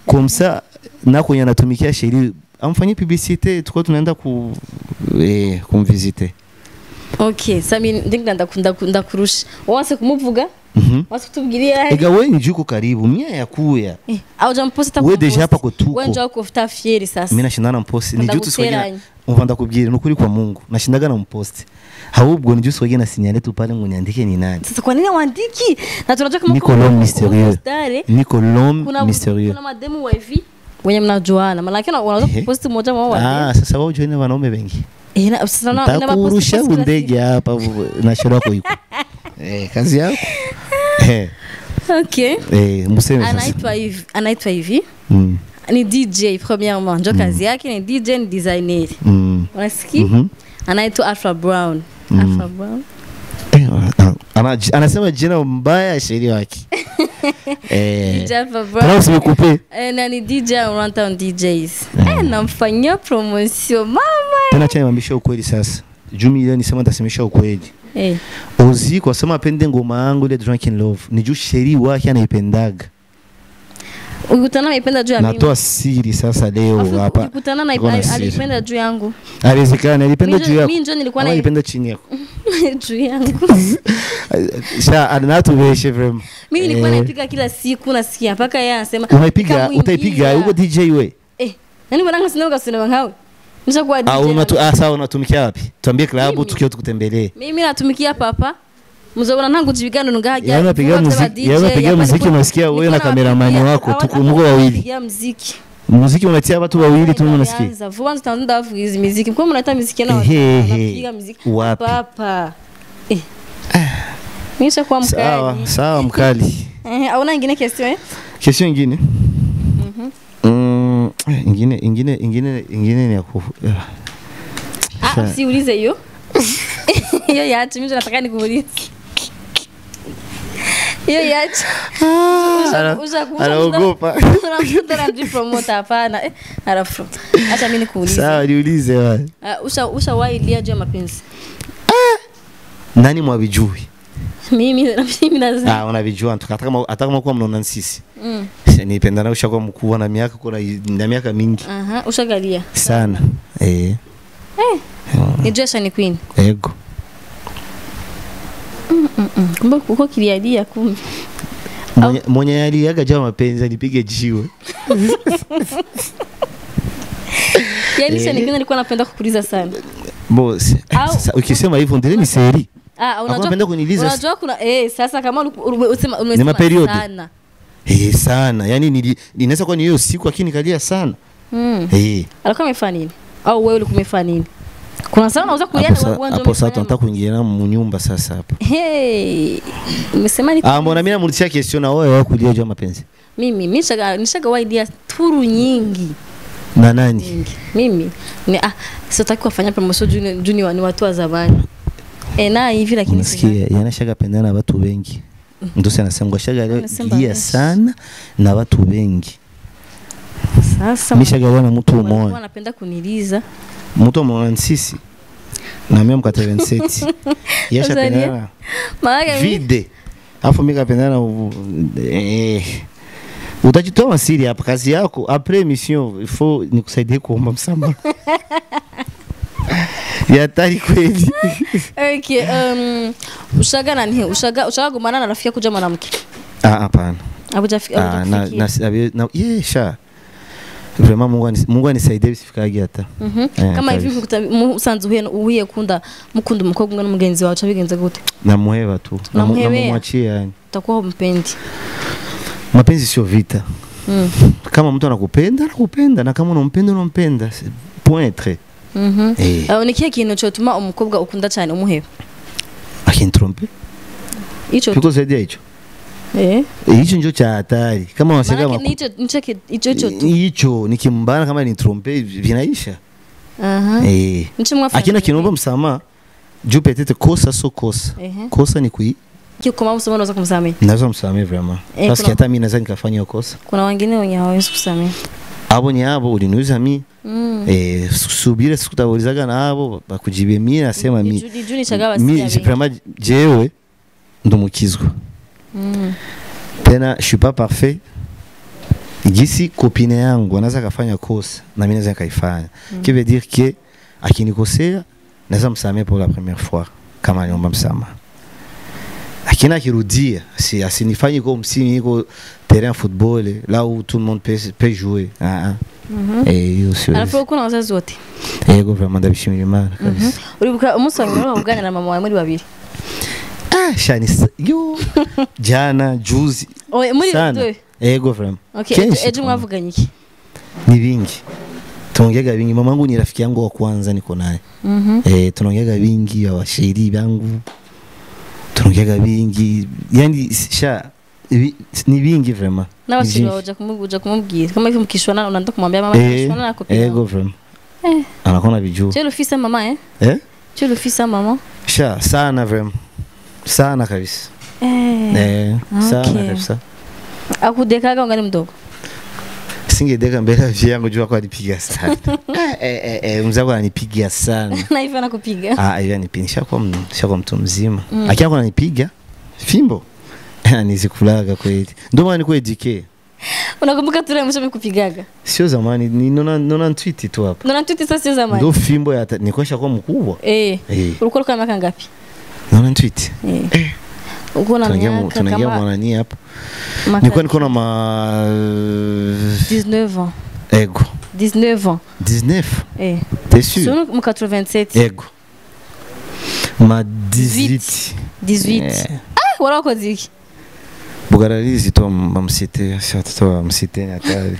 komsa na kwenye anatumikia sheri amfanyie publicité tukao tunaenda ku kumvisite. Okay, sami ndinga ndakurusha. Wanse kumuvuga? Wanse kutubwiria. Ega wewe njuko karibu mia ya kuya. Au jamposta wewe deja hapa ko tuko. Wewe njoo kufuta fieri sasa. Mimi nashindana mpost ni jutu sogena. Umva ndakubwira nukuri kwa Mungu. Nashindaga na mpost. Ahubwo ni jutu sogena sinyale tu pale ngo niandike ni nani. Sasa kwa nini waandiki? Na tunajua kama Niko l'homme mystérieux. Niko l'homme mystérieux. Kuna mademu wa hivi wenye mnajuana. Maana yake unaweza kupost mmoja wao. Ah, sasa wao join wanaume wengi. Sasa na takurusha ndege hapa na shoro yako iko. Kazi yako. Okay. Mseme sasa. Anaitwa hivi. Ni DJ premièrement. Ndio kazi yake ni DJ ni designer. Unasikia? Anaitwa Alpha Brown. Alpha Brown. Anasema jina mbaya sheria wake. DJ Alpha Brown. Na usimkupe. Na ni DJ Runtown DJs. Namfanyia promotion mama. Tena acha niwaambie ukweli sasa. Jumi ile nisema nitasemesha ukweli. Ozi kwa sema apende ngoma yangu ile Drunk in Love. Ni juu sheri wake anaipendaga. Ukutana naipenda juu ya mimi. Natoa siri sasa leo hapa. Ukutana na alipenda juu yangu. Haiwezekani alipenda juu yako. Mimi ndio nilikuwa na alipenda chini yako. Juu yangu. Sha anatubeshe vraiment. Mimi nilikuwa naipiga kila siku nasikia mpaka yeye anasema unaipiga utaipiga uko DJ we. Nani mwanangu sina ukasema ngawe. Nishakuwa DJ. Sawa unatumikia wapi? Tuambie klabu tukio tukutembelee. Mimi natumikia papa. Mzobona nangu jibigano ngaja. Yeye anapiga muziki, yeye anapiga muziki unasikia wewe na cameraman wako tukumbuka wawili. Piga muziki. Muziki unatia watu wawili tu unasikia. Vuwa tutaanza hizi muziki. Kwa mnaita muziki na watu wanapiga muziki. Papa. Nishakuwa mkali. Sawa, sawa mkali. Hauna nyingine question? Question nyingine? Ingine ni ya ku. Usiulize hiyo. Hiyo yaache mimi nataka nikuulize. Hiyo yaache. Anaogopa. Unakuta na promoter hapana. Alafu acha mimi nikuulize. Sawa niulize wewe. Ushawahi lia juu ya mapenzi? Nani mwavijui? Mimi naza. Unavijua hata kama kwa mnaona sisi. Nipenda na ushakuwa mkubwa na miaka kuna na miaka mingi. Ushagalia. Sana. Ni Joshua ni Queen. Ego. Kumbe uko kiliadia kumbe. Mwenye aliaga jao mapenzi alipige jiwe. Yaani sasa nilikuwa napenda kukuuliza sana. Boss, sasa ukisema hivyo ndio ni seri. Unajua unapenda kuniliza. Unajua kuna sasa kama usema umesema sana. Sana. Yaani inaweza kuwa ni hiyo siku lakini nikalia sana. Alikuwa amefanya nini? Au wewe ulikuwa umefanya nini? Kuna sana unaweza kulia na wewe ndio. Hapo sasa tunataka kuingia mnyumba sasa hapo. Umesema ni mbona mimi namulizia question na wewe kulia juu mapenzi? Mimi nishagawaidia turu nyingi. Na nani? Mimi ni sitaki kufanya promotion juu ni watu wa zamani. Na hivi lakini nasikia yanashaga pendana na watu wengi. Ndio sana anasema shaga lia sana na watu wengi. Sasa nishaga na mtu mmoja. Anapenda kuniliza. Mtu mmoja sisi. Na mimi mkata 27. Yasha pendana. Maana vide. Alafu mimi kapendana utajitoa siri hapa kazi yako après mission il faut nikusaidie kuomba msamaha. Ya tari kweli. Okay, ushaga nani? Ushaga gumana na rafiki kuja mwanamke? Hapana. Abujafika. Na yesha. Vraiment Mungu anisaidie sifikage hata. Kama hivi usanze uhuye kunda mukunda umukobwa n'umugenzi wawe bigenze gute? Namuheba tu. Namwachia yani. Utakuwa mpendi. Mapenzi sio vita. Kama mtu anakupenda, anakupenda na kama unampenda unampenda. Point trait. Ni kihe kintu cyotuma umukobwa ukunda cyane umuheba? Akintrompe. Icho. Kiko zaidi hicho. Hicho ndio cha hatari. Kama unasema nicho hicho tu. Hicho nikimbana kama ni trompe vinaisha. Nicho mwafanya. Akina kinomba msamaha juu peut-être kosa so kosa. Kosa ni kui Kama msamaha unaweza kumsamehe. Naweza msamehe vraiment. Parce que hata mimi naweza nikafanya kosa. Kuna wengine wenye hawawezi kusamehe. Abo ni abo uliniuza mi. Subira sikutaulizaga na abo bakujibie mi nasema mi. Mi vraiment jewe ndumukizwa. Tena je suis pas parfait. Gisi copine yangu anaweza kafanya kosa na mimi naweza kaifanya. Qui veut dire que akinikosea naweza msamehe pour la première fois kama niomba msamaha. Lakini akirudia si asinifanye kwa msini niko terrain football là où tout le monde peut jouer. Eh sio. Alafu kuna wazazi wote. Yego vraiment ndabishimira Imana kabisa. Uribuka umunsi wa mbere uganira na mama wawe muri babiri? Ah shani yo jana juzi. Oye muri deux. Ego vraiment. Okay, ejo mwavuganye iki? Ni vingi. Tunaongeaga vingi. Mamangu ni rafiki yangu wa kwanza niko naye. Tunaongeaga vingi ya washairi bangu. Tunaongeaga vingi. Yani sha ni vingi vraiment. Na washairi waje kumuguja kumubwira. Kama hivi mkishwana unaanza kumwambia mama mkishwana na kopia. Ego vraiment. Anakuwa bijua. Tu es le fils à maman hein? Eh? Tu es le fils à maman? Sha sana vraiment. Sana kabisa. Sana kabisa. Akudekaga ungali mdogo? Singedeka mbele ya yangu jua kwa alipiga sana. Mzee wangu ananipiga sana. Na hivi anakupiga? Ah, hivi ananipiga. Nishakuwa mtu mzima. Akiwa ananipiga fimbo. Nizikulaga kweli. Ndio maana niko educate. Unakumbuka tule msho mkupigaga? Sio zamani, ni nona tweet tu hapa. Nona tweet sasa sio zamani. Ndio fimbo ya niko kwa mkubwa. Ulikuwa kama miaka ngapi? Nona tweet. Uko na miaka tunaingia mwanani hapa. Nilikuwa niko na ma 19 ans. Ego. 19 ans. 19? T'es sûr? Sur 87. Ego. Ma 18. 18. Ah, wala uko ziki. Bugararizi tu mamsite, sio mamsite hatari.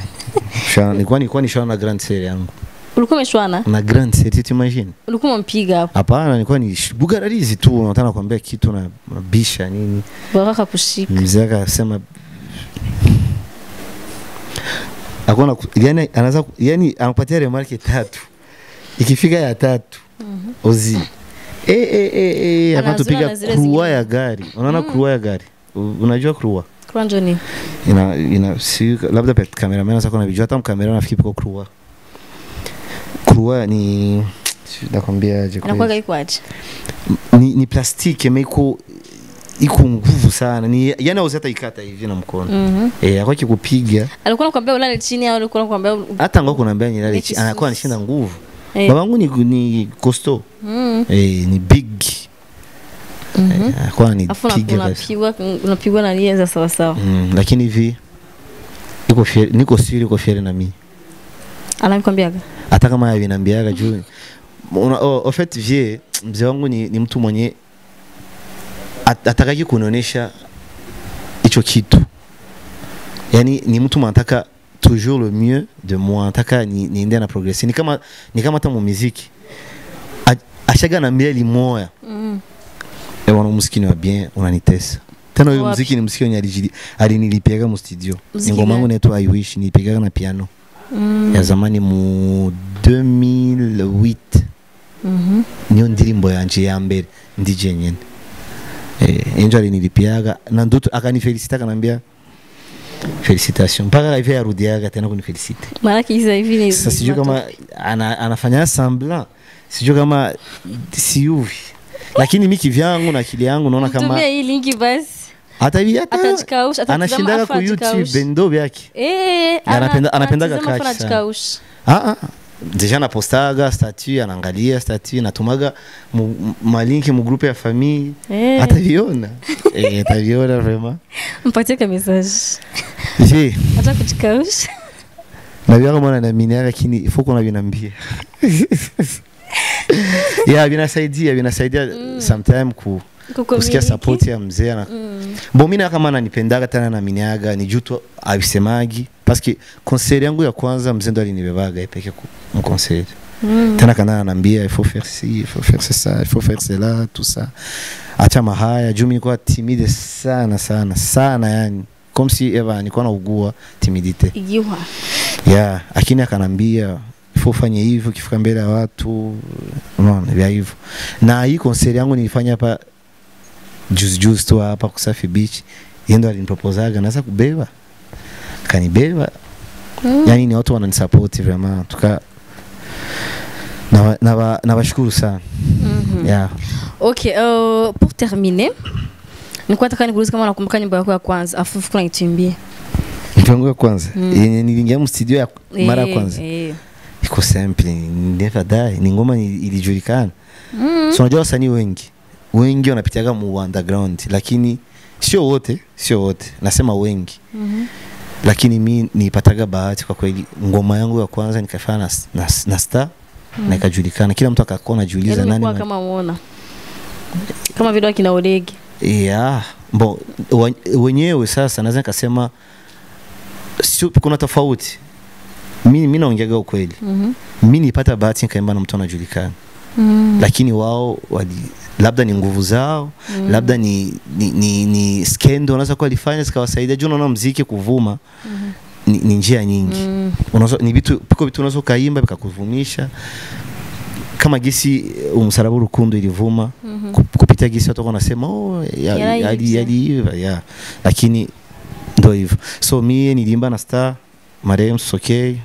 Nilikuwa nishana na grande sœur yangu. Ulikuwa umeshwana? Na grande sœur, tu imagines? Ulikuwa umempiga hapo? Hapana, nilikuwa ni bugararizi tu, unataka kuambia kitu na bisha nini. Baba akakushika. Mzee akasema akona yani anaanza yani anakupatia remarque tatu. Ikifika ya tatu. Ozi. Akatupiga kurua ya gari. Unaona kurua ya gari? Unajua kurua? Kurua njoni. Ina si labda pet cameraman sasa kuna vijua hata kamera nafikiri kwa kurua. Kurua ni nakwambia aje kwa. Inakuwa iko aje? Ni plastiki mais iko nguvu sana. Ni yani hauwezi hata ikata hivi na mkono. Akwa kikupiga. Alikuwa anakuambia ulale chini au alikuwa anakuambia hata ngoko anakuambia nilale chini. Anakuwa anishinda nguvu. Babangu ni costaud. Ni big. Alikuwa anipiga. Unapigwa na nienza sawa sawa. Lakini hivi niko fier, niko siri iko fier na mimi. Anakuambiaga? Hata kama yeye juu. En fait vie mzee wangu ni mtu mwenye atakaki kunionyesha hicho kitu. Yani ni mtu anataka toujours le mieux de moi, anataka niende na progresser. Ni kama hata mu muziki. Ashaga na mbele moya. Wana muziki ni wa bien, unanitesa. Tena huyo muziki ni muziki wenye alinilipiaga mu studio. Ngoma yangu inaitwa I Wish, nilipigaga na piano. Ya zamani mu 2008. Niyo ndirimbo yanje ya mbere DJ nyene. Enjo alinilipiaga na ndoto akanifelicita akanambia félicitations. Mpaka hivi arudiaga tena kunifelicite. Maana kisa hivi ni sasa sijui kama anafanya semblant. Sijui kama siuvi. Lakini mimi kivyangu na akili yangu naona kama tumia hii linki basi. Hata hivi atachikausha anashindaga ku YouTube ndo yake. Anapendaga kachi. Deja napostaga statut, anaangalia statut, natumaga malinki mu groupe ya famille. Ataviona. Ataviona vraiment. Mpatie ka message. Je. Acha kuchikausha. Na vyangu mwana na mimi lakini ifo kuna vinambia. Yeah, vinasaidia sometimes kusikia support ya mzee na bon mimi kama ananipendaga tena na miniaga ni juto abisemagi parce que conseil yangu ya kwanza mzee ndo alinibebaga ipeke mu conseil. Tena kana ananiambia il faut faire ci, il faut faire ça, il faut faire cela, tout ça. Acha mahaya juu mimi nilikuwa timide sana sana sana yani comme si eva nilikuwa naugua timidite. Igiwa. Yeah, lakini akanambia faut fanye hivyo ukifika mbele ya watu unaona vya hivyo. Na hii concert yangu nilifanya hapa juzi tu hapa Kusafi Beach. Yeye ndo aliniproposaga naweza kubeba. Kanibeba. Yani ni watu wananisupport vraiment tuka nawashukuru sana. Yeah. Okay, pour terminer, nilikuwa nataka nikuulize kama unakumbuka nyimbo yako ya kwanza afu kuna ituimbie. Nyimbo yangu ya kwanza yenye niliingia mu studio ya mara ya kwanza. Iko simple, never die. Ni ngoma ilijulikana. So unajua wasanii wengi wanapitiaga mu underground, lakini sio wote, nasema wengi. Lakini mi nilipataga bahati kwa kweli, ngoma yangu ya kwanza nikafanya na star na ikajulikana. Kila mtu akakuwa anajiuliza nani kama muona. Kama vile akina Olegi. Yeah, bo wenyewe sasa naweza nikasema sio, kuna tofauti. Mimi naongeaga ukweli. Mimi nilipata bahati nikaimba na mtu anajulikana. Lakini wao labda ni nguvu zao, labda ni skendo wanaweza kuwa walifanya zikawasaidia. Juu unaona muziki kuvuma ni njia nyingi. Unaweza ni vitu piko vitu unaweza kaimba vikakuvumisha. Kama gisi Umusaraba Urukundo ilivuma kupitia gisi watu wanasema oh yali ya, lakini ndio hivyo. So mimi niliimba na star Mariam Sokei,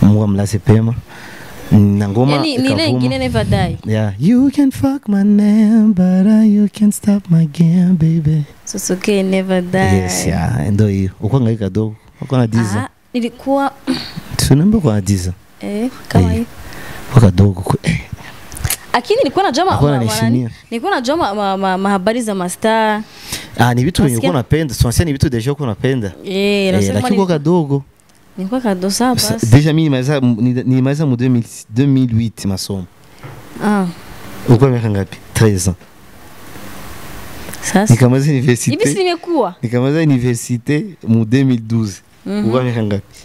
Mungu amlaze pema. Na ngoma yani ni ile nyingine never die. Yeah, you can fuck my name but you can't stop my game baby. So Sokei never die. Yes, yeah, ndio hiyo. Uko ngai kadogo. Uko na diza. Nilikuwa tunaomba kwa diza. Kama hiyo. Uko kadogo. Lakini nilikuwa najua mahabari za master. Ni vitu nilikuwa napenda. So ni vitu deja uko napenda. Lakini uko kadogo. Nilikuwa kadogo sana basi. Deja mimi nilimaliza mu 2008 masomo. Uko miaka ngapi? 13 ans. Sasa. Nikamaliza université. Hivi si nimekuwa? Nikamaliza université mu 2012. Uko miaka ngapi?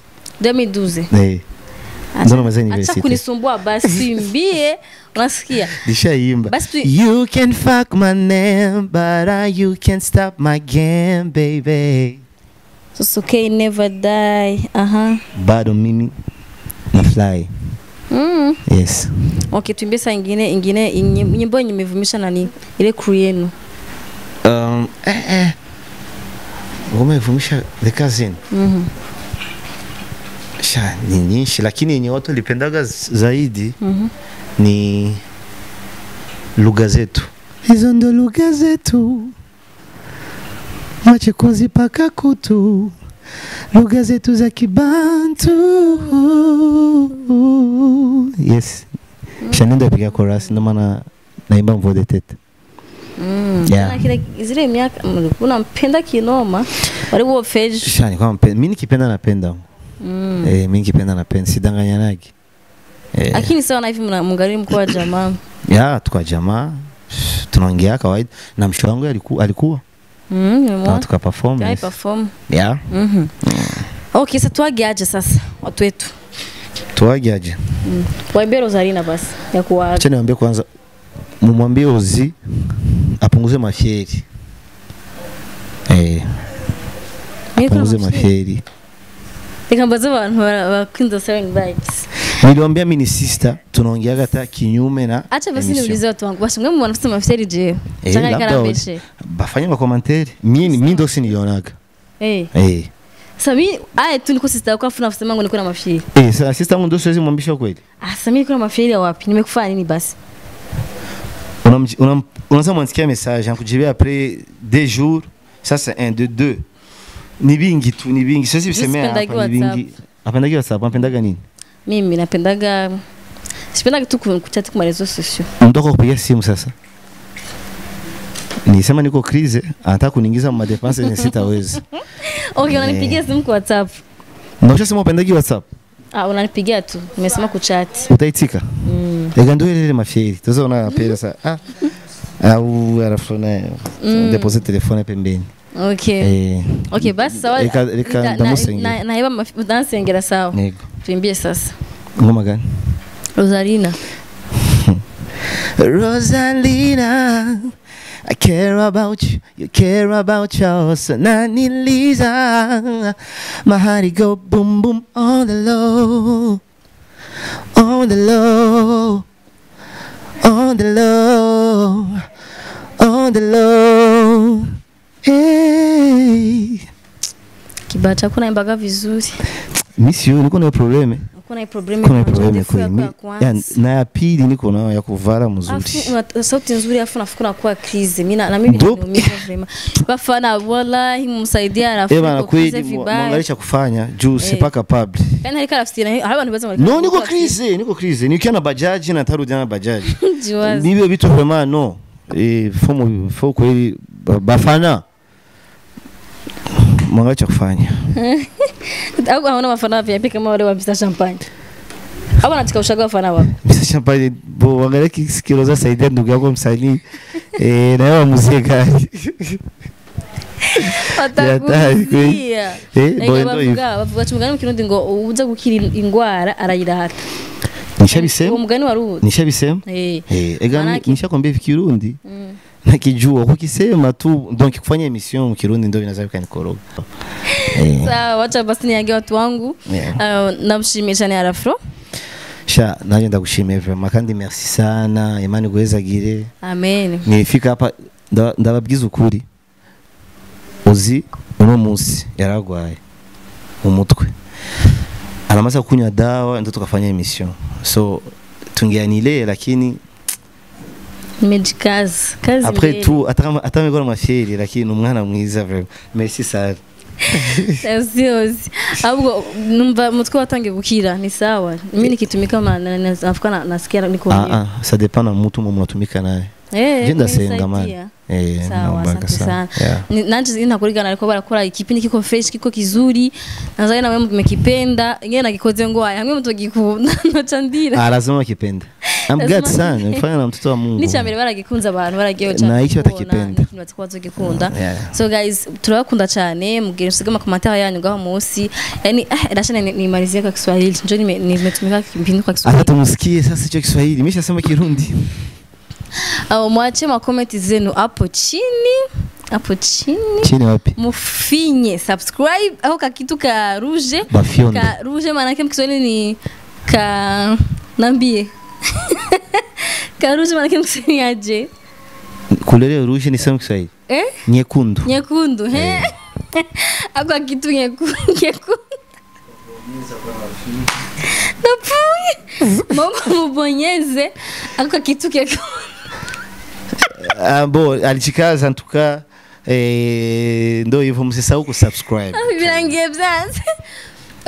2012. Ndio namaliza université. Acha kunisumbua basi mbie, unasikia? Nishaimba. You can fuck my name but you can't stop my game baby. So okay, never die. Bado mimi na fly. Yes. Okay, tuimbie saa ingine nyimbo yenye imevumisha nani? Ile crew yenu. Ngoma imevumisha The Cousin. Sha ni nyingi, lakini yenye watu walipendaga zaidi ni lugha zetu. Hizo ndo lugha zetu. Mwache kuzipaka kutu, lugha zetu za Kibantu. Yes. Shanenda piga chorus ndio maana naimba mvua de tete. Yeah. Zile miaka mlikuwa mpenda kinoma. Wale wao feji. Shani kwa mpenda. Mimi nikipenda napenda. Mimi nikipenda napenda, sidanganyanagi. Lakini sawa na hivi mnangalimu kwa jamaa. Yeah, tukwa jamaa. Tunaongea kawaida na msho wangu alikuwa na tuka perform. Yes. Perform. Yeah. Okay, sasa tuagiaje sasa watu wetu? Tuagiaje? Waambie Rosalina basi ya kuwa. Acha niwaambie kwanza, mumwambie Ozi apunguze mafieri. Apunguze mafieri. Nikambaza abantu bakunze Siren Vibes. Niliwaambia mimi ni sister, tunaongeaga hata kinyume na. Acha basi niulize watu wangu. Basi mwe mwanafanya mafieri je? Changa nikarambeshe. Bafanye ma commentaire. Mimi ndo sinilionaga. Sasa mimi tu niko sister yako afu nafsema ngo niko na mafieri. Sasa sister wangu ndo siwezi mwambisha kweli. Sasa mimi niko na mafieri wapi? Nimekufanya nini basi? Unaanza mwansikia message, anakujibia après des jours. Ça c'est 1 2 2. Ni bingi tu, ni bingi. Siwezi kusemea hapa ni bingi. Napendaga WhatsApp, napendaga nini? Mimi napendaga sipendaga tu kuchat kwa réseaux sociaux. Mtoko kupiga simu sasa. Nisema niko crise, anataka kuniingiza mu dépenses yenye sitaweza. Okay, unanipigia simu kwa WhatsApp. Na ushasema upendagi WhatsApp? Unanipigia tu. Nimesema kuchat. Utaitika? Ega ndio ile mafieri. Tuzo pesa sasa. Au arafuna deposit telefone pembeni. Okay. Okay, basi sawa. Na heba dansengera sawa. Tuimbie sasa. Ngoma gani? Rosalina. Rosalina, I care about you, you care about yours. Nani Lisa, my heart go boom boom on the low, on the low, on the low, on the low. Hey. Kibacha kuna imbaga vizuri. Mimi sio niko na probleme. Kuna probleme Kuna probleme kweli. Na ya pili niko nayo ya kuvara mzuri. Afu sauti nzuri afu nafikiri nakuwa crazy. Mimi na mimi nimeumia vraiment. Bafana wallahi mumsaidia alafu. Eh bana kweli mwangalia kufanya juu si paka public. Kana alika rafiki na abantu baza. No niko crazy, niko crazy. Nikiwa na bajaji na tarudi na bajaji. Nibyo vitu vraiment no. Fomo fo kweli bafana. Mwangalia kufanya. Au haona mafana vipi kama wale wa Mr Champagne. Hapo nataka ushaga wafana wako. Mr Champagne bo angalia kiloza saidia ndugu yako msanii na yeye muziki gani. Atakusia. Bavuga cumugani mu Kirundi ngo uza gukira ingwara arayirata. Nishabisema. Uwo mugani waruzi. Nishabisema. Ega nishakwambia Kirundi. Nakijua ukisema tu donc kufanya emission mu Kirundi ndio inaweza kunikoroga. Sawa, wacha basi niange watu wangu. Namshimie cyane Arafro. Sha naje ndagushimiye vraiment kandi merci sana Imana iguhezagire. Amen. Nifika hapa ndababwiza ukuri. Uzi uno munsi yaragwaye umutwe. Anamaze kunywa dawa ndo tukafanya emission. So tungeanile lakini nimejikaza kazi. Après tout atamegora mafyeri lakini umwana mwiza vraiment. Merci sana. Merci aussi. Ahubwo numva mutwe watangiye gukira ni sawa. Mimi nikitumika nafuka nasikia niko. Ça dépend na mtu mnatumika naye. Jenda senga man. Sawa, asante sana. Nanje inakurigana ariko barakora ikipindi kiko fresh kiko kizuri. Nazanye nawe mmekipenda. Ingene nagikoze ngo aya hamwe mutogikunda nocandira. Lazima kipenda. I'm glad sana. Mfanya na mtoto wa Mungu. Ni cyambere baragikunza abantu baragiye cyane. Na icyo batakipenda. Ikintu batazogikunda. So guys, turabakunda cyane mugire usige ama commentaire yanyu ngaho munsi. Yani rashana nimalizie kwa Kiswahili. Njoo nimetumika kipindi kwa Kiswahili. Hata tumsikie sasa hicho Kiswahili. Nimeshasema Kirundi. Au mwache ma comment zenu hapo chini. Hapo chini. Chini wapi? Mufinye subscribe au ka kitu ka rouge. Ka rouge maana yake Kiswahili ni ka nambie. Ka rouge maana yake Kiswahili aje? Kulele rouge ni sema Kiswahili. Nyekundu. Nyekundu, eh? Ako kitu nyekundu. Napui. Mama mubonyeze ako kitu nyekundu. Bon, alichikaza en tout cas ndo hivyo msisahau kusubscribe. Birangiye byanze.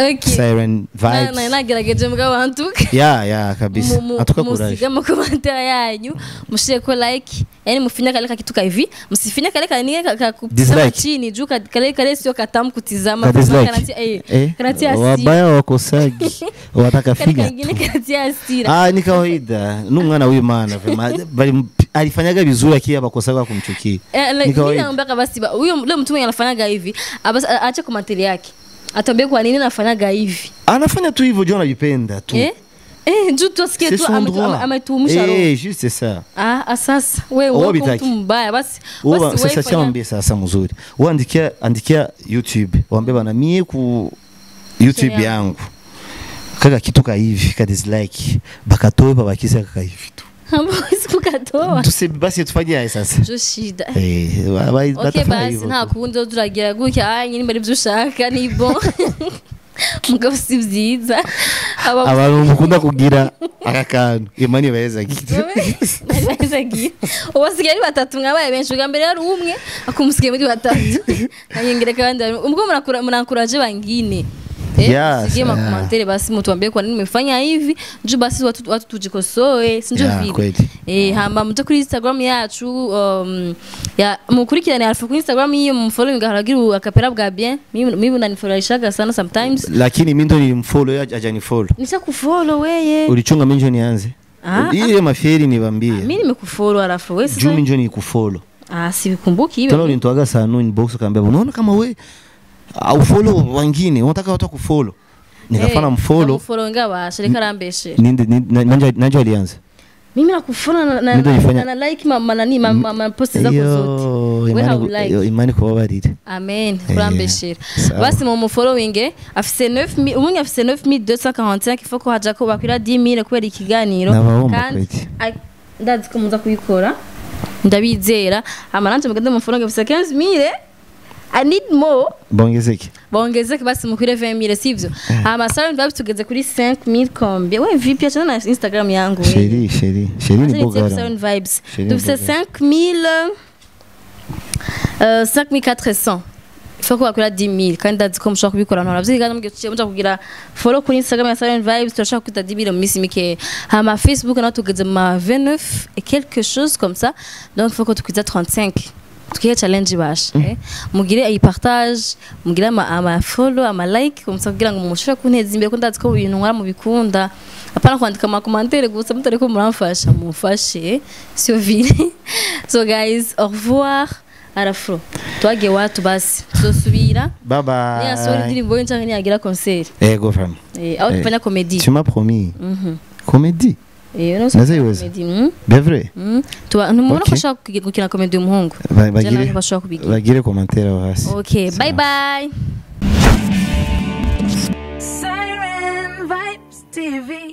Okay. Siren Vibes. Na nagerageje mugabo antuka. Yeah kabisa. Antuka courage. Musiga mu commentaire yanyu, mushire ko like, yani mufinya kale kitu ka hivi, msifinya kale kanini ka kutizama chini juu kale kale sio katamu kutizama kanatia kanatia asira. Wabaya wakosagi wataka finya. Kangine kanatia asira. Ni kawaida. N'umwana w'Imana vraiment bali alifanyaga vizuri akia bakosaga kumchukia. Ni kawaida. Naomba basi huyo leo mtu mwenye anafanyaga hivi, aache commentaire yake. Atambie kwa nini anafanyaga hivi. Anafanya tu hivyo juu anajipenda tu. Juu tu asikie tu ametuumisha roho. Juste ça. Sasa wewe mtu mbaya basi. Basi sasa chambie sasa mzuri. Wewe andikia YouTube. Waambie bana mie ku YouTube yangu. Kaka kitu ka hivi, ka dislike, bakatoe babakisa kaka hivi tu. Hawezi kukatoa. Tuse basi tufanye sasa. Jo shida. Okay basi nta kundi turagira gutya nyine mbere byushaka ni bon. Mugabo si byiza. Abantu mukunda kugira aka kantu Imani baheza gite. Baheza gite. Ubasigaye ari batatu mwabaye benshi ubwa mbere yari umwe akumusigaye muri batatu. Anyengere kandi ubwo munankuraje bangine. Sigie ma commentaire basi mtuambie kwa nini nimefanya hivi njoo basi watu tujikosoe si njoo vile hamba mto kuri Instagram yacu ya mukurikirane alfu kuri Instagram hiyo mfollow ngaharagira akapera bwa bien mimi unanifurahishaga sana sometimes lakini mimi ndo nilimfollow hajanifollow nishakufollow weye ulichunga mimi njo nianze ile mafieri nibambie mimi nimekufollow alafu wewe sasa juu mimi njo nikufollow sikumbuki hiyo tena ulinitoaga saa 9 inbox kaambia unaona kama wewe au follow wengine unataka watu kufollow nikafana mfollow mfollow ngawa shirika rambeshe ninde nanje alianza mimi nakufollow na like mama nani mama post zako zote wewe how like Imani kubabarira amen kurambeshera basi mu following afise 9000 umunye afise 9245 ifoko haja ko bakwira 10000 kubera ikiganiro kandi ndazi ko muza kuyikora ndabizera amaranje mugende mu following afise 15000 I need more. Bongezeke. Bongezeke basi mukwire 20,000, sivyo? Hama Siren Vibes tugeze kuri 5000 combien? We vipi, achana na Instagram yangu we. Chéri, chéri, chéri ni Acha nitie bogara. Siren Vibes. Chéri ni Dufise bogara. 5000 5400. Faut ko bakora 10,000 kandi ndazi ko mushobora kubikora, ntora vyiga mugiye tuciye muja kugira follow kuri Instagram ya Siren Vibes, turashaka kwita 10,000 mu minsi mike. Hama Facebook naho tugeze mu ma 29 et quelque chose comme ça, donc faut ko tukwiza 35, tukihe challenge basha, eh? Mugire iyi partage, mugire ama follow, ama like comme ça, kugira ngo mushobore kunteza imbere, ko ndazi ko ibintu nkora mubikunda. Apana kwandika ama commentaire gusa mutari ko muramfasha, mumfashe, sio vile? So guys, au revoir. Arafro twagiye watu, basi tuzosubira. Bye bye. Niyasohora indirimbo ye canke niyagira concert. Ego vraiment. Aho Eh, tufanya comedy. Tu m'as promis. Comédie. Uno Nazo comedy. Bien vrai. Tuba ntumubona ko Okay. ashaka gukina comedy umuhungu. Ba- Je Bagire nawe bashobora kubigira. bagire commentaire aho hasi. Okay, bye bye. Siren Vibes TV.